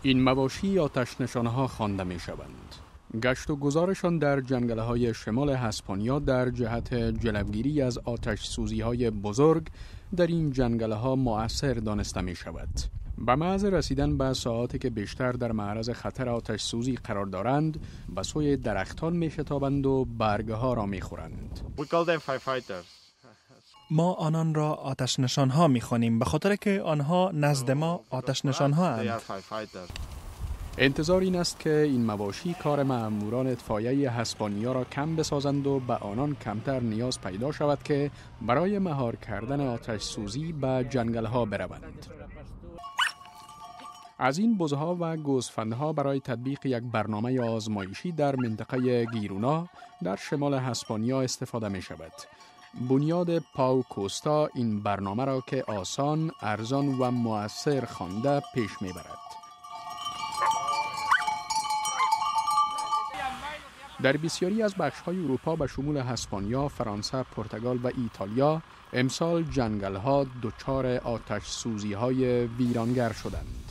این مواشی آتش نشانها خوانده می شوند. گشت و گزارشان در جنگل های شمال هسپانیا در جهت جلوگیری از آتش سوزی های بزرگ در این جنگل ها مؤثر دانسته می شود. به محض رسیدن به ساعاتی که بیشتر در معرض خطر آتش سوزی قرار دارند، به سوی درختان می شتابند و برگه ها را می خورند. We call them firefighters. ما آنان را آتش نشان ها می خوانیم، به خاطر که آنها نزد ما آتش نشان ها They اند. are firefighters. انتظار این است که این مواشی کار مأموران اطفائیه هسپانیا را کم بسازند و به آنان کمتر نیاز پیدا شود که برای مهار کردن آتش سوزی به جنگل ها بروند. از این بزها و گوسفندها برای تطبیق یک برنامه آزمایشی در منطقه گیرونا در شمال هسپانیا استفاده می شود. بنیاد پاو کوستا این برنامه را که آسان، ارزان و مؤثر خوانده پیش می برد. در بسیاری از بخش‌های اروپا به شمول هسپانیا، فرانسه، پرتغال و ایتالیا امسال جنگل‌ها دچار آتش سوزی‌های ویرانگر شدند.